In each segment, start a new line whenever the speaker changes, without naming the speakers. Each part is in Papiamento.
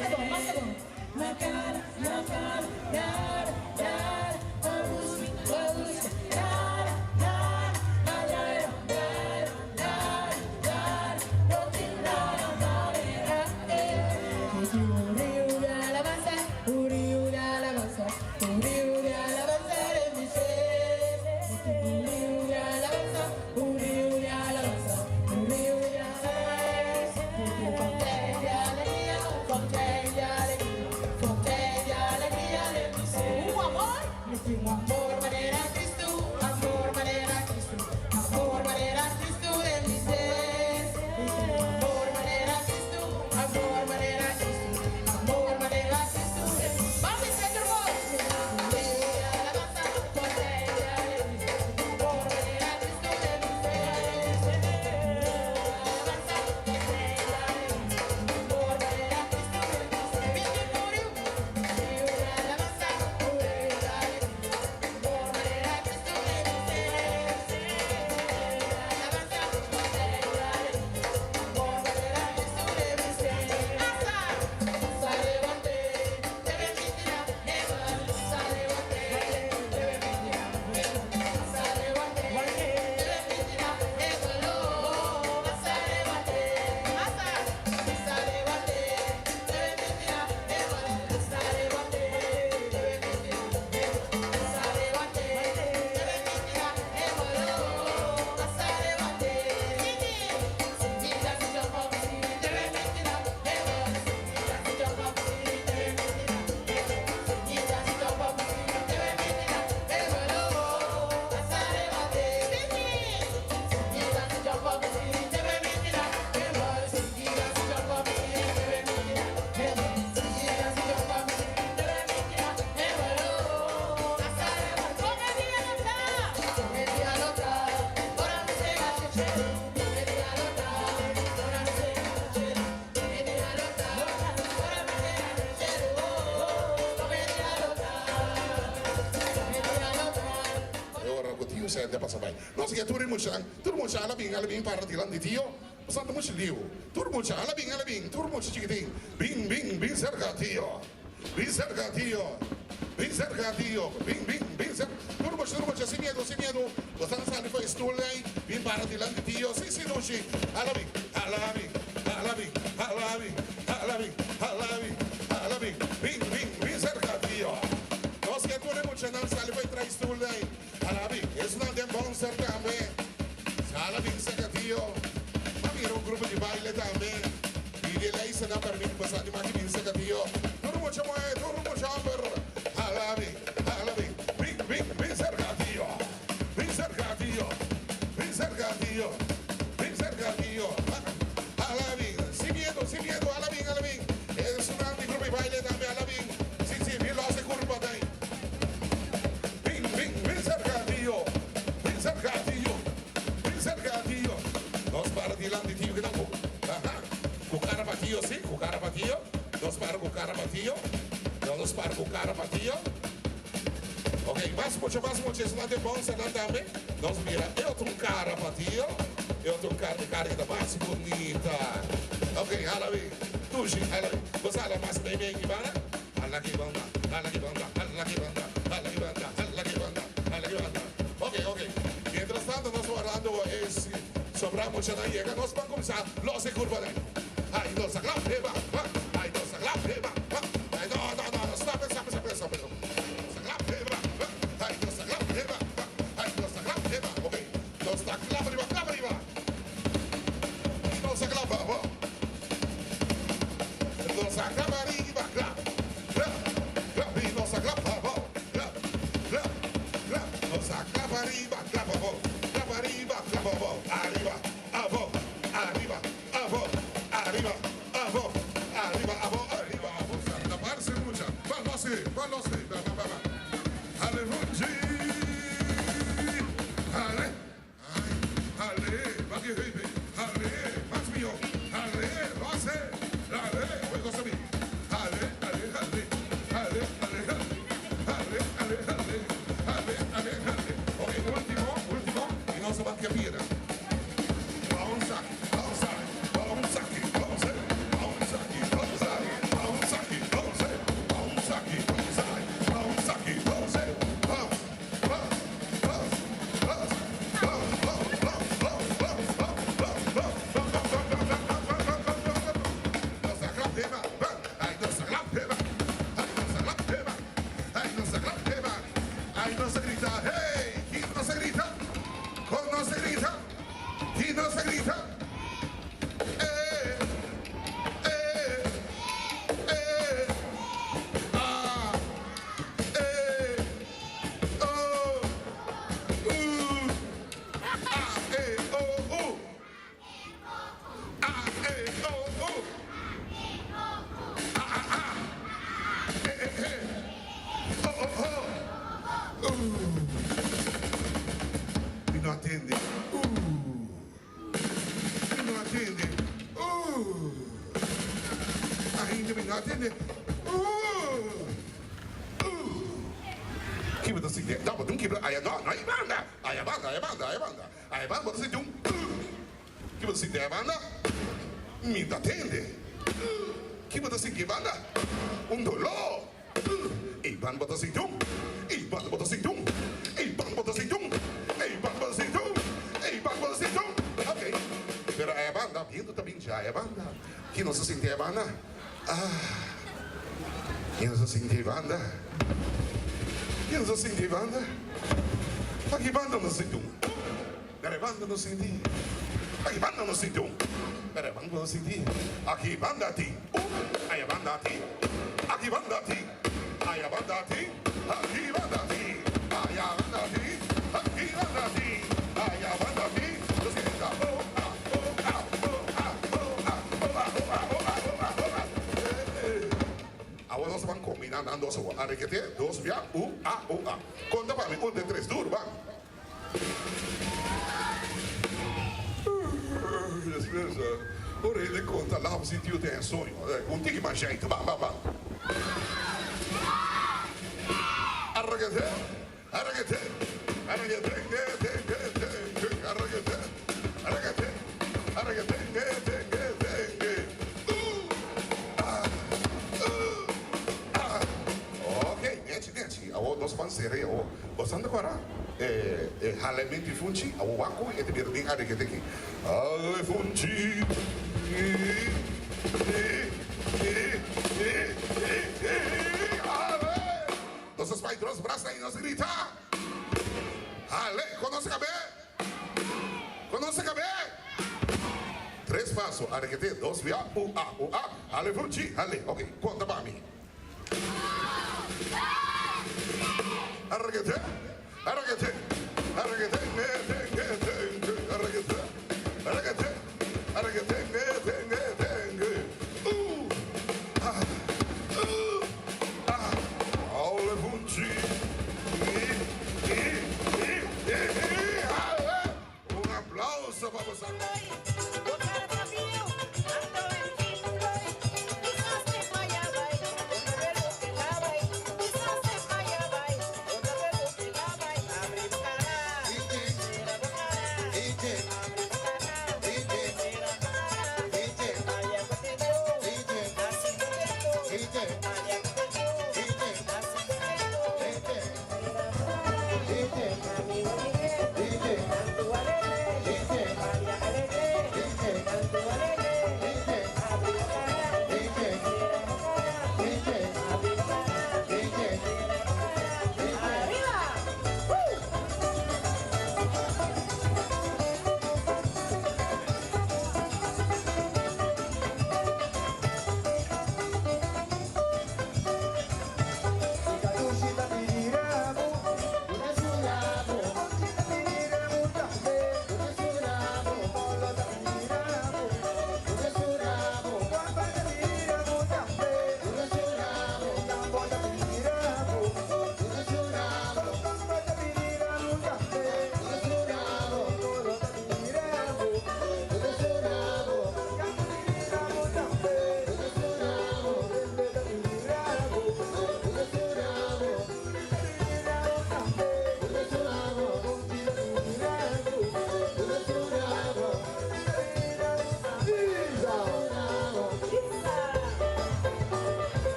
Mas abou, mas abou. Mi tin un riu di alabansa, un riu di alabansa, un riu di alabansa den mi ser. Mi tin un riu di alabansa, un riu di alabansa, un riu di alabansa. Mi tin un fontein di alegria, un fontein di alegria, un fontein di alegria den mi ser. Un amor, mi tin un amor manera Cristo, amor manera Cristo, amor manera Cristo den mi ser. Mi tin un amor manera Cristo, amor manera Cristo, amor manera Cristo den mi ser. Vamos, Inspector Boys! Mi tin un riu di alabansa, un fontein di alegria, amor manera Cristo den mi ser. Alabansa, fontein di alegria, amor manera Cristo den mi ser. Mi tin un riu, riu di alabansa, un riu di alegria, amor manera Cristo den mi ser. Alabansa, fontein di alegria, amor manera Cristo den mi ser. Asa, salevante, te bendecirá, Eva, salevante, te bendecirá, salevante, te bendecirá, Eva, salevante, asa, salevante, te bendecirá, Eva, salevante, te bendecirá, Eva, salevante, te bendecirá, Eva, salevante, te bendecirá, Eva, te bendecirá, te bendecirá, Eva, te bendecirá, Eva, te bendecirá, Eva,
Ora ku tio sente pasa bai. Nos ke tur e muchanan, tur mucha ala bin, ala bin para dilanti tio. Pasando mucha liu. Tur mucha ala bin, ala bin, tur mucha chikitin. Bin, bin, bin serka tio. Bin serka tio. Bin serka tio. Bin, bin, bin serka. Tur mucha, tur mucha, sin miedu, sin miedu. Bo ta sali for e stul ei. Bin para dilanti tio. Si, si, dushi. Ala bin, ala bin, ala bin, ala bin, ala bin, ala bin, ala bin. Bin, bin, bin serka tio. Nos ke tur e muchanan sali for e trai stul ei. Ala bin. Esnan den bouncer tambe. Ala bin serka tio. A mira un grupo di baile tambe. Pidi lei nan permit pasa di maki bin serka tio. Tur mucha muhé, tur mucha hòmber. Ala bin, ala bin. Bin, bin, bin serka tio. Bin serka tio. Bin serka tio. Bin serka tio. Ala bin. Sin miedu, sin miedu. Ala bin, ala bin. Esnan di grupo di baile tambe. Ala bin. Si, si, bin los e kurpa ei. Bin, bin, bin serka tio. Bin serka tio. Bin serka tio. Nos para dilanti tio ku nan. Aha. Ku kara pa tio, si? Ku kara pa tio. Nos para ku kara pa tio. Nos para ku kara pa tio. Ok, mas mucha, mas mucha. Esnan di bouncer nan tambe. Nos mira. E otro kara pa tio. E otro kara, kara ku ta mas bunita. Ok, hala bin. Dushi, hala bin. Bo hala mas bem bem aki banda. Hala aki banda. Hala aki banda. Hala aki banda. Hala aki banda. Hala aki banda. Hala aki banda. Ok. Mientras tanto, nos wardando es sobra mucha nan yega. Nos ban kuminsá. Los e kurpa ei. Ay, nos klap, eba, ba. Ay, nos klap, eba, ba. Ay, no, no, no, no. Stop it, stop it, stop it, stop it. Klap, eba, ba. Ay, nos klap, eba, ba. Ay, nos klap, eba. Ok. Nos klap ariba, klap ariba. Nos klap, ba. Nos klap ariba, klap, klap, klap. I nos klap, ba. Klap, klap, klap. Nos klap ariba, klap, abou. Klap ariba, klap, abou. Ariba, abou, ariba, abou, ariba, abou, ariba, abou, ariba, abou. Santa parce mucha. Vamos, vamos, va, va, va, va. Aleluya. Ale. Ay, ale, va que baby. Ale, mas mío. Ale, Rose. Ale, voy con mí. Ale, ale, ale. Ale, ale, ale. Ale, ale, ale. Ale, ale, ale. Ok, último, último. I nos ta bai piedra. Vamos aquí, vamos aquí, vamos aquí, vamos aquí, vamos aquí, vamos. Diripiente mi a tende, Uh! Uh! Ki bo ta sinti? No, bo ta un kibra aya. No, no ei banda! Aya banda, aya banda, aya banda. Aya banda bo ta sinti un Uh! Ki bo ta sinti aya banda? Mi ta tende. Uh! Ki bo ta sinti ei banda? Un doló. Uh! Ei banda bo ta sinti un. Ei banda bo ta sinti un. Ei banda bo ta sinti un. Ei banda bo ta sinti un. Ei banda bo ta sinti un. Ok. Pero aya banda, bientu ta bin dja aya banda. Ki nos ta sinti aya banda? Ah! Ki nos ta sinti ei banda? Ki nos ta sinti ei banda? Aki banda nos sinti un. Pero e banda no sinti. Aki banda no sinti un. Pero e banda no sinti. Aki banda tin un. Aya banda tin. Aki banda tin. Aya banda tin. Aki banda tin. Aya banda tin. Aki banda tin. Aya banda tin. Nos grita oh ah oh ah oh ah oh ah oh ah oh ah oh ah oh ah oh ah. Eh eh. Awor nos ta ban kombiná nan dos awor. A rekete dos bia u a u a. Konta pa mi un de tres duru ban. Despues ora hende konta laf sinti yu ten soño. Un tiki mas jeitu ban ban ban. Arrekete arrekete arrekete nge te nge te nge arrekete arrekete arrekete nge te nge te nge uh ah uh ah. Ok nechi nechi awor nos ban sere awor. Bo santa kora e e halementu di funchi awor wak ku e ta bira den arekete aki. Hale funchi i i i i i i hale! Nos a spai dos brasa i nos grita, Hale! Kon nos a kab'é? Kon nos a kab'é? Tres paso, arekete, dos bia, u a u a, hale funchi, hale! Ok, konta pa mi. Arregete, arregete, arregete, nge, te, nge, te, nge, arregete, arregete, arregete, nge, te, nge, te, nge. Uh, ah, uh, ah. Alle funchi, i, i, i, i, i, ale. Un aplauso pa boso.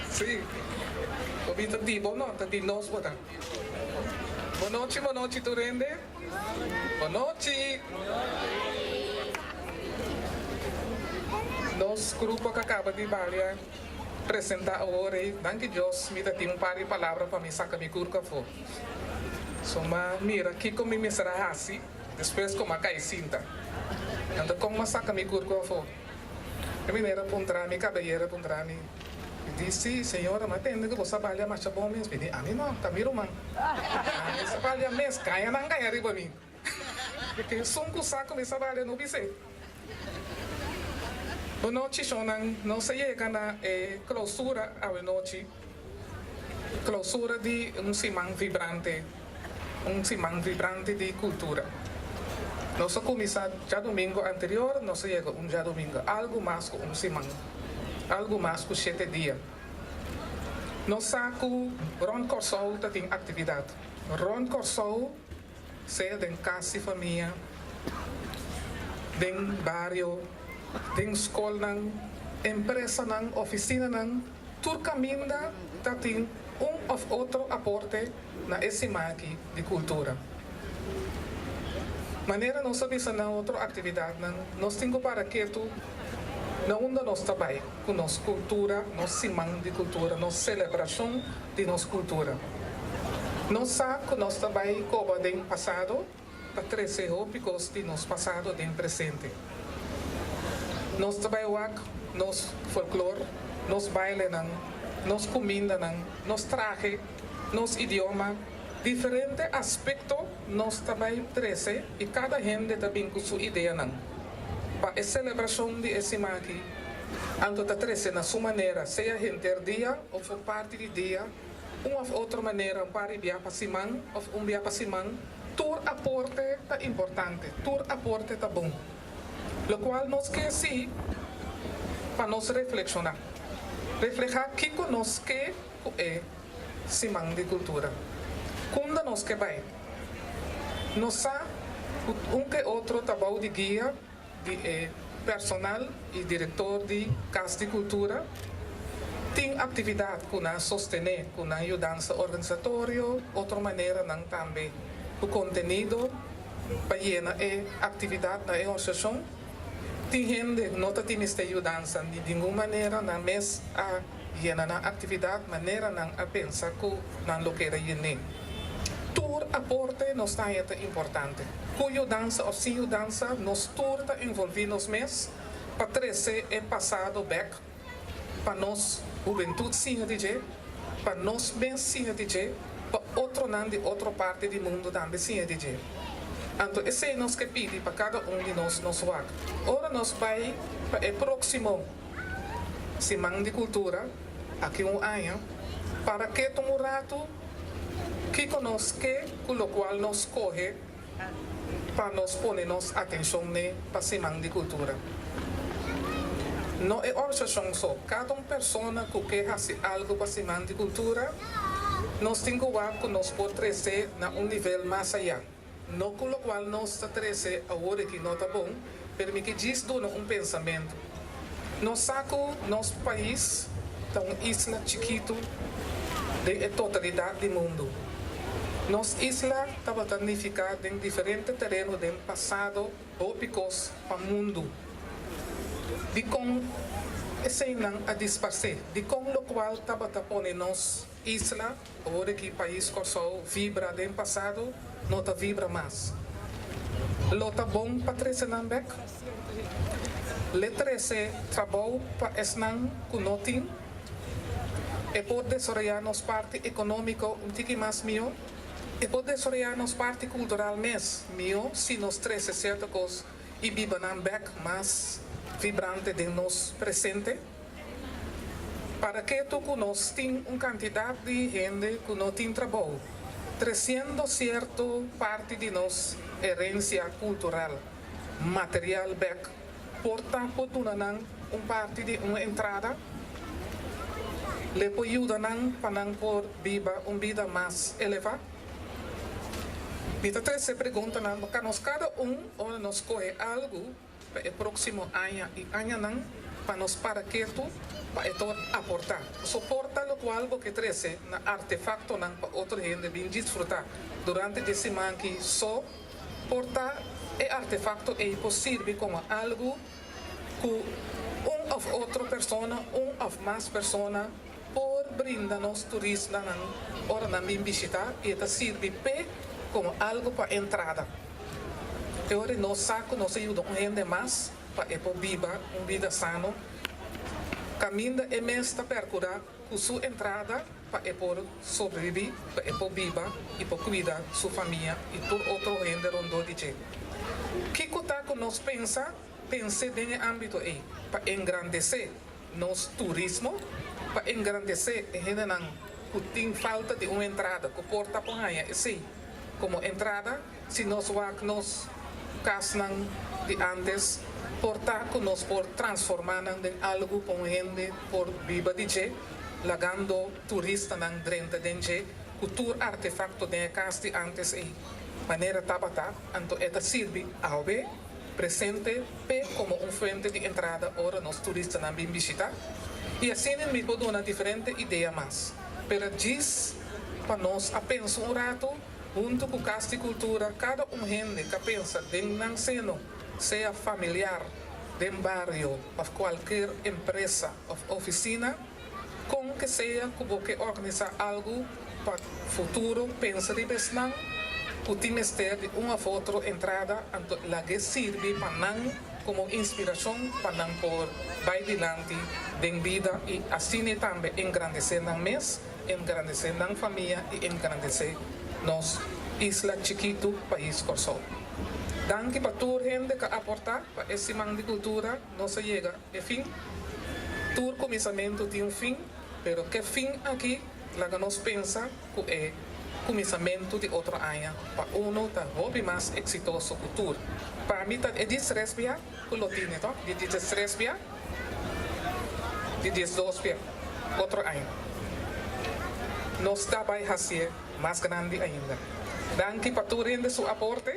Sí. Bo bin ta di bo no, ta di nos bo ta. Bonochi, bonochi tur hende. Bonochi. Nos grupo ka kaba di balia presenta awor ei. Danki Dios mi ta tin un par di palabra pa mi saka mi kurku afó. So m'a mira kiko mi mester a hasi despues ku m'a kai sinta. Anto kon m'a saka mi kurku afó? E meneer a puntra mi, kabayero a puntra mi, mi di, Sí, señora, m'a tende ku bo sa balia masha bon mes. Mi di, Ami no, ta mi ruman. Ami sa balia mes, gaña nan gaña riba mi. Porque esun ku sa ku mi sa balia no bis'é. Bonochi, shonnan, nos a yega na e klousura awenochi. Klousura di un siman vibrante, un siman vibrante di kultura. Nos a kuminsá djadumingu anterior, nos a yega un djadumingu, algu mas ku un siman, algu mas ku shete dia. Nos sa ku rònt Kòrsou ta tin aktividat. Rònt Kòrsou, sea den kas di famia, den bario, den skolnan, empresanan, ofisinanan, Tur kaminda ta tin un òf otro aporte na e siman aki di kultura. Manera nos a bisa na otro aktividatnan, nos tin ku para ketu na unda nos ta bai ku nos kultura, nos siman di kultura, nos selebrashon di nos kultura. Nos sa ku nos ta bai koba den pasado pa trese hopi kos di nos pasado den presente. Nos ta bai wak nos folklor, nos bailenan, nos kumindanan, nos trahe, nos idioma, diferente aspekto nos ta bai trese i kada hende ta bin ku su ideanan pa e selebrashon di e siman aki. Anto ta trese na su manera, sea henter dia òf un parti di dia. Un of otro manera, un par di bia pa siman of un bia pa siman, tur aporte ta importante, tur aporte ta bon. Locual nos ke si pa nos reflexiona, refleha kico nos ke cu e Siman di Cultura. Cunda nos ke bay? Nos sa cu un ke otro ta bou di guia di e personal y director di Cas di Cultura tin actividad cu nan sostene cu nan yudansa organisatorio, otro maneranan tambe cu contenido pa yena e actividad na e organisacion. Tin hende no ta tin mester yudansa di ningun manera, nan mes a yena nan actividad manera nan a pensa cu nan lo kere yen'é. Tur aporte nos ta haña ta importante. Cu yudansa of sin yudansa, nos tur ta envolvi nos mes pa trece e pasado bek, pa nos hubentud siña di dje, pa nos mes siña di dje, pa otronan di otro parti di mundo tambe siña di dje. Anto esey nos ke pidi pa cada un di nos nos wak. Ora nos bay pa e proximo Siman di Cultura, aki un aña, para ketu un rato, Kiko nos ke ku lokual nos skohe pa nos pone nos atenshon n'e pa Siman di Kultura? No e organisashon so, kada un persona ku ke hasi algu pa Siman di Kultura, nos tin ku wak ku nos por trese na un nivel mas ayá. No ku lokual nos ta trese awor aki no ta bon, pero mi ke djis duna un pensamentu. Nos sa ku nos pais ta un isla chikitu den e totalidat di mundu. Nos isla tabata nifiká den diferente tereno den pasado hopi kos pa mundu. Dikon eseinan a disparsé? Dikon lokual tabata pone nos isla, awor aki pais Kòrsou, vibra den pasado no ta vibra mas? Lo ta bon pa trese nan bek? Le trese trabou pa esnan ku no tin? E por desaroyá nos parti ekonómiko un tiki mas mihó? E por desaroyá nos parti kultural mes mihó si nos trese sierto kos i biba nan bek mas vibrante den nos presente? Para ketu ku nos tin un kantidat di hende ku no tin trabou, tresiendo sierto parti di nos herensia kultural, material bek, por ta por duna nan un parti di un entrada? Le por yuda nan pa nan por biba un bida mas elevá? Mi ta trese preguntanan pa nos kada un ora nos skohe algu pa e próksimo aña i añanan pa nos para ketu pa e tor aportá. Soporta lokual bo ke trese na artefaktonan pa otro hende bin disfrutá durante di e siman ki so por ta e artefakto ei por sirbi komo algu ku un òf otro persona, un òf mas persona por brinda nos turistanan ora nan bin bishitá i e ta sirbi p'e komo algu pa entrada. E ora nos sa ku nos a yuda un hende mas pa e por biba un bida sano kaminda e mes ta perkurá ku su entrada pa e por sobrebibí, pa e por biba i por kuida su famia i tur otro hende rondó di dje. Kiko ta ku nos pensa? Pens'é den e ámbito ei pa engrandesé nos turismo, pa engrandesé e hendenan ku tin falta di un entrada ku por ta por haña esei komo entrada. Si nos wak nos kasnan di ántes, por ta ku nos por transformá nan den algu pa un hende por biba di dje, lagando turistanan drenta den dje ku tur artefakto den e kas di ántes ei manera tabata, anto e ta sirbi awe presente p'e komo un fuente di entrada ora nos turistanan bin bishitá. I asina mi por duna diferente idea mas, pero djis pa nos a pensa un ratu. Huntu ku Kas di Kultura kada un hende ta pensa den nan seno, sea familiar, den bario òf kualker empresa òf ofisina, kon ke sea ku bo ke organisá algu pa futuro pensa riba esnan ku tin mester di un òf otro entrada anto lag'é sirbi pa nan komo inspirashon pa nan por bai dilanti den bida i asina tambe engrandesé nan mes. Engrandesé nan famia i engrandesé nos isla chikitu pais Kòrsou. Danki pa tur hende ka aportá pa e siman di kultura nos a yega e fin. Tur kuminsamentu tin un fin, pero ke fin aki laga nos pensa ku e kuminsamentu di otro aña pa uno ta hopi mas eksitoso ku tur. Pa mi ta e diestres bia ku lo tine to, di diestres bia. Di 12 pia otro aña. Nos ta bai hacié mas grandi ainda. Danki pa tur hende su aporte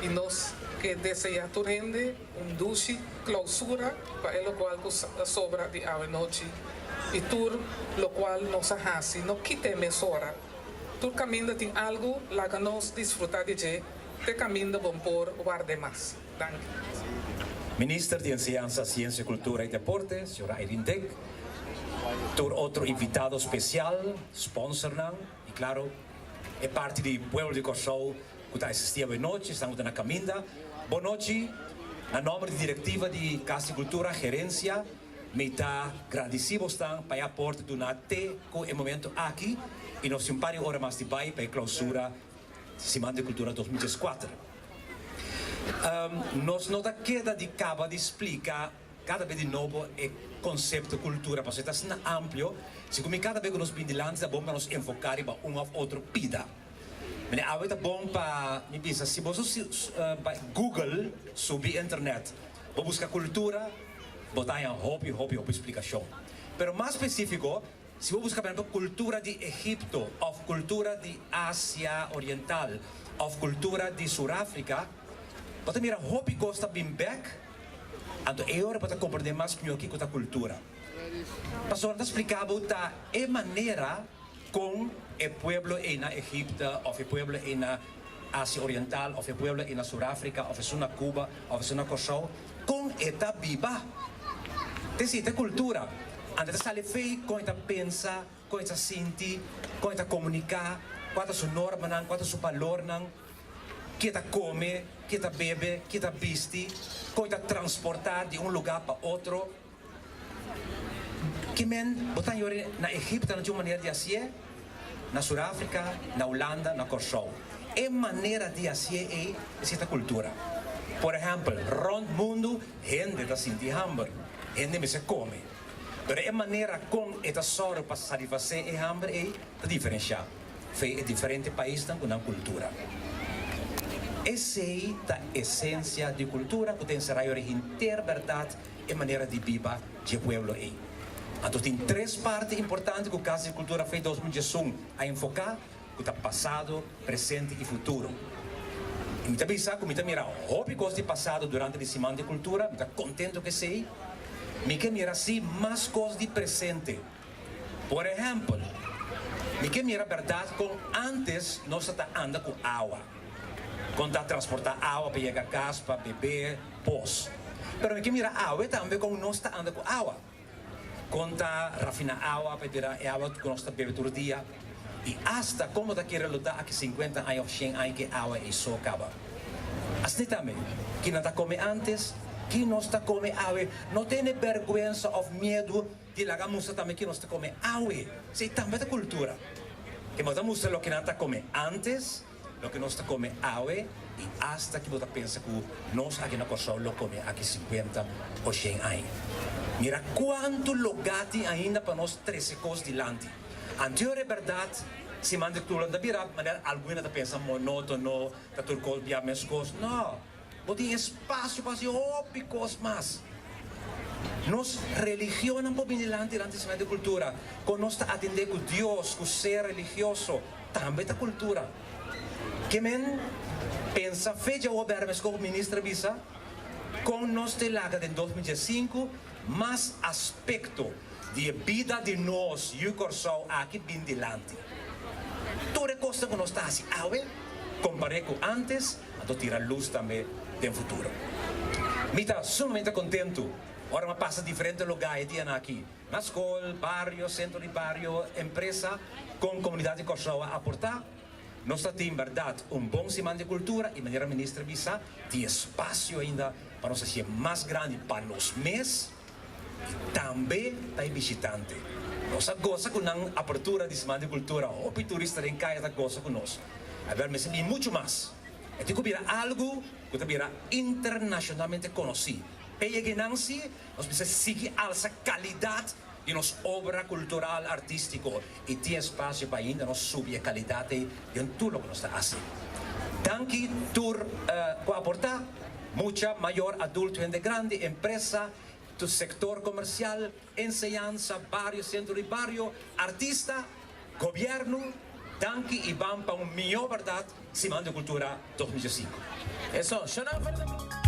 y nos ke desea tur hende un dushi clausura pa e locual cu a sobra di awe nochi y tur locual nos a haci no kite mesora. Tur caminda tin algo laga nos disfruta di dje te caminda bon por warde mas. Danki.
Minister di Enseñansa, Siensia, Kultura i Deporte, señora Irene Dick, tur otro invitado spesial, sponsornan i klaro e parti di pueblo di Kòrsou ku ta asistí awenochi, esnan ku ta na kaminda. Bon nochi. Na nòmber di direktiva di Kas di Kultura, gerensia, mi ta gradisí bosnan pa e aporte duná te ku e momento aki i nos tin un par di ora mas di bai pa e klousura Siman di Kultura 2014. Nos no ta keda di kaba di splika kada bes di nobo e konsepto kultura pasobra e ta asina amplio. Segun mi kada bes ku nos bin dilanti ta bon pa nos enfoká riba un òf otro pida. Mene awe ta bon pa mi bisa si boso bai Google subi internet bo buska kultura bo ta haña hopi hopi hopi splikashon. Pero mas spesífiko Si bo buska por ehempel kultura di Egipto òf kultura di Asia Oriental òf kultura di Suráfrika, bo ta mira hopi kos ta bin bèk, anto e ora bo ta komprendé mas mihó kiko ta kultura. Pasobra nan ta splika bo ta e manera kon e pueblo ei na Egipto òf e pueblo ei na Asia Oriental òf e pueblo ei na Suráfrika òf esun na Cuba òf esun na Kòrsou, kon e ta biba. T'esei ta kultura. Anto ta sali fei kon e ta pensa, kon e ta sinti, kon e ta komuniká, kua ta su normanan, kua ta su balornan, ke e ta kome, ke e ta bebe, ke e ta bisti, kon e ta transportá di un lugá pa otro. Ke men bo ta yori na Egipto nan tin un manera di hasié, na Suráfrika, na Hulanda, na Kòrsou. E manera di hasié ei esei ta kultura. Por ehèmpel, rònt mundu hende ta sinti hamber, hende mester kome. Pero e manera kon e ta sòru pa satisfasé e hamber ei ta diferenshá fe e diferente paisnan ku nan kultura. Esei ta esensia di kultura ku ta enserá yori henter bèrdat e manera di biba dje pueblo ei. Anto tin tres parti importante ku Kas di Kultura Fe 2011 a enfoká, ku ta pasado, presente i futuro. I mi ta bisa ku mi ta mira hopi kos di pasado durante di Siman di Kultura, mi ta kontento ku esei. Mi ke mira si mas kos di presente. Por ehèmpel, mi ke mira bèrdat kon ántes nos ta ta anda ku awa, kon ta transportá awa pa yega kas pa bebe, pos. Pero mi ke mira awe tambe kon nos ta anda ku awa, kon ta rafiná awa pa bira e awa ku nos ta bebe tur dia, i asta kon bo ta kere lo ta aki sinkuenta aña òf shen aña ku e awa ei so kaba. Asina tambe, kinan ta kome ántes, ki nos ta kome awe. No tene bèrgwensa òf miedu Di laga mustra tambe ki nos ta kome awe. Esei tambe ta kultura. E bo ta mustra loke nan ta kome ántes, loke nos ta kome awe i asta ki bo ta pensa ku nos aki na Kòrsou lo kome aki sinkuenta o shen aña. Mira kuantu lugá tin ainda pa nos trese kos dilanti. Anterior e bèrdat, siman di kultura no ta bira manera algun hende ta pensa monótono, ta tur kos bia meskos. No! Bo tin espasio pa hasi hopi kos mas. Nos religionnan por bini dilanti durante Semana di Kultura. Kon nos ta atendé ku Dios, ku ser religioso, tambe ta kultura. Ke men pensa fe dje awor bèrdè meskos ku minister a bisa, kon nos te laga den 2015 mas aspekto di e bida di nos yu Kòrsou aki bin dilanti. Tur e kosnan ku nos ta hasi awe, kompar'é ku ántes, Anto tira lus tambe den futuro. Mi ta sumamente kontentu ora mi a pasa diferente lugá e dianan aki, na skol, bario, sentro di bario, empresa, kon komunidat di Kòrsou a aportá. Nos ta tin bèrdat un bon siman di kultura i manera minister bisa, tin espasio ainda pa nos hasié mas grandi pa nos mes i tambe pa e bishitante. Nos a gosa ku nan apertura di siman di kultura, hopi turista den kaya ta gosa ku nos. Awor mester bin muchu mas. E tin ku bira algu ku ta bira internashonalmente konosí. P'e yegenan si, nos mester sigui alsa kalidat di nos obra kultural artístiko i tin espasio pa ainda nos subi e kalidat ei den tur loke nos ta hasi. Danki tur ku a aportá, mucha, mayor, adulto, hende grandi, empresa, tur sektor komersial, enseñansa, bario, sentro di bario, artista, gobièrnu, danki i ban pa un mihó bèrdat Siman di Kultura 2005.
Eso, shona.